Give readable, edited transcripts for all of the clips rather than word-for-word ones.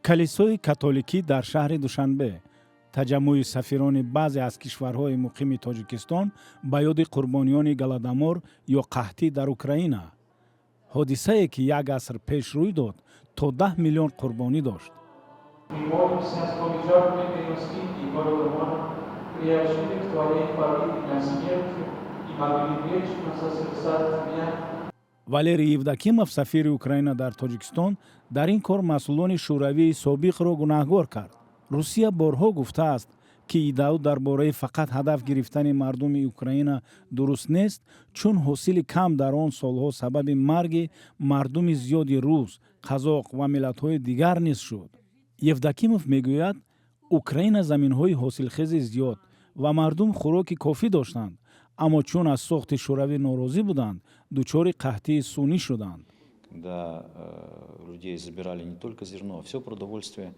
Калисои католикӣ дар шаҳри Душанбе, таҷаммӯи сафирони баъзе аз кишварҳои муқими Тоҷикистон ба ёди қурбониёни Голодомор ё қаҳтӣ дар Украина, ҳодисае, ки як аср пеш рӯй дод, то 10 миллион қурбонӣ дошт. Молимся с Голодомор приобщили к Твоей победе над смертью и могли вечно созерцать Тебя. Валерий Евдокимов, сафири Украина дар Тоҷикистон, дар ин кор масъулони Шӯравии собиқро гунаҳгор кард. Русия борҳо гуфтааст, ки иддао дар бораи фақат ҳадаф гирифтани мардуми Украина дуруст нест, чун ҳосили кам дар он солҳо сабаби марги мардуми зиёди рус, қазоқ ва миллатҳои дигар низ шуд. Евдокимов мегӯяд, Украина заминҳои ҳосилхези зиёд ва мардум хӯроки кофӣ доштанд, аммо чун аз сохти Шӯравӣ норозӣ буданд, дучори қаҳтии сунъӣ шуданд. Когда людей забирали не только зерно, а все продовольствие,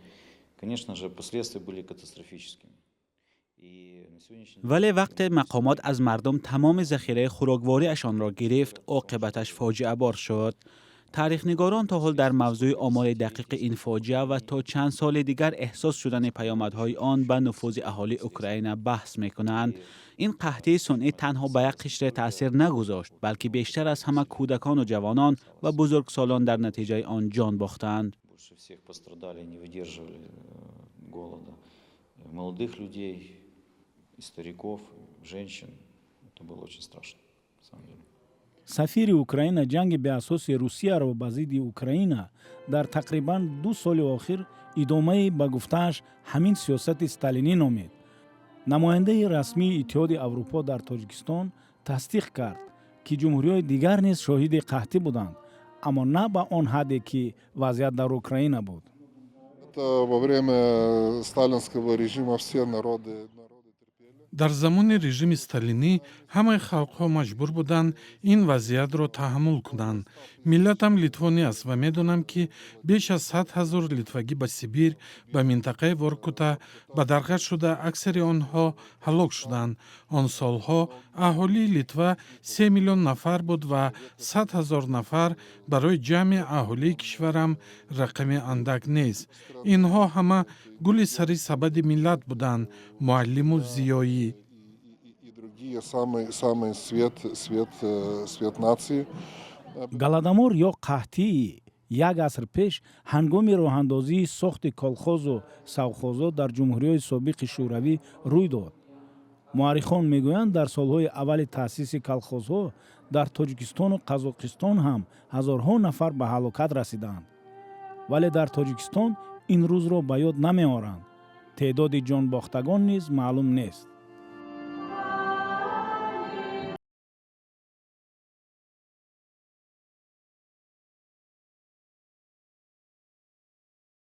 конечно же, последствия были катастрофическими. Вале вақте мақомот аз мардум тамоми захираи хӯроквориашонро гирифт, оқибаташ фоҷиабор шуд. Таърихнигорон то ҳол дар мавзӯи омори дақиқи ин фоҷиа ва то чанд соли дигар эҳсос шудани паёмадҳои он ба нуфузи аҳолии Украина баҳс мекунанд. Ин қаҳтии сунъӣ танҳо ба як қишре таъсир нагузошт, балки бештар аз ҳама кӯдакону ҷавонон ва бузургсолон дар натиҷаи он ҷон бохтанд. Больше всех пострадали, не выдерживали голода. Молодых людей, и стариков, и женщин. Это было очень страшно, на самом деле. Сафири Украина ҷанги беасоси Русияро ба зидди Украина дар тақрибан 2 соли охир идомаи, ба гуфтааш, ҳамин сиёсати сталинӣ номид. Намояндаи расмии Иттиҳоди Аврупо дар Тоҷикистон тасдиқ кард, ки ҷумҳуриҳои дигар низ шоҳиди қаҳтӣ буданд, аммо на ба он ҳадде, ки вазъият дар Украина буд. Это во время сталинского режима все народы терпели. Дар замони режими сталинӣ ҳамаи халқҳо маҷбур буданд ин вазъиятро таҳаммул кунанд. Миллатам литвонӣ аст ва медонам, ки беш аз 100 000 литвагӣ ба Сибир, ба минтақаи Воркута бадарға шуда, аксари онҳо ҳалок шуданд. Он солҳо аҳолии Литва 3 миллион нафар буд ва 100 000 нафар барои ҷамъи аҳолии кишварам рақами андак нест. Инҳо ҳама гули сари сабади миллат буданд, муаллиму зиёӣ. И другие самый свет нации. Голодомор ё қаҳтии як аср пеш ҳангоми роҳандозии сохти колхозу совхозҳо дар ҷумҳуриҳои собиқи Шӯравӣ рӯй дод. Муаррихон мегӯянд, дар солҳои аввали таъсиси колхозҳо дар Тоҷикистону Қазоқистон ҳам ҳазорҳо нафар ба ҳалокат расиданд, вале дар Тоҷикистон ин рӯзро ба ёд намеоранд. Теъдоди ҷонбохтагон низ маълум нест.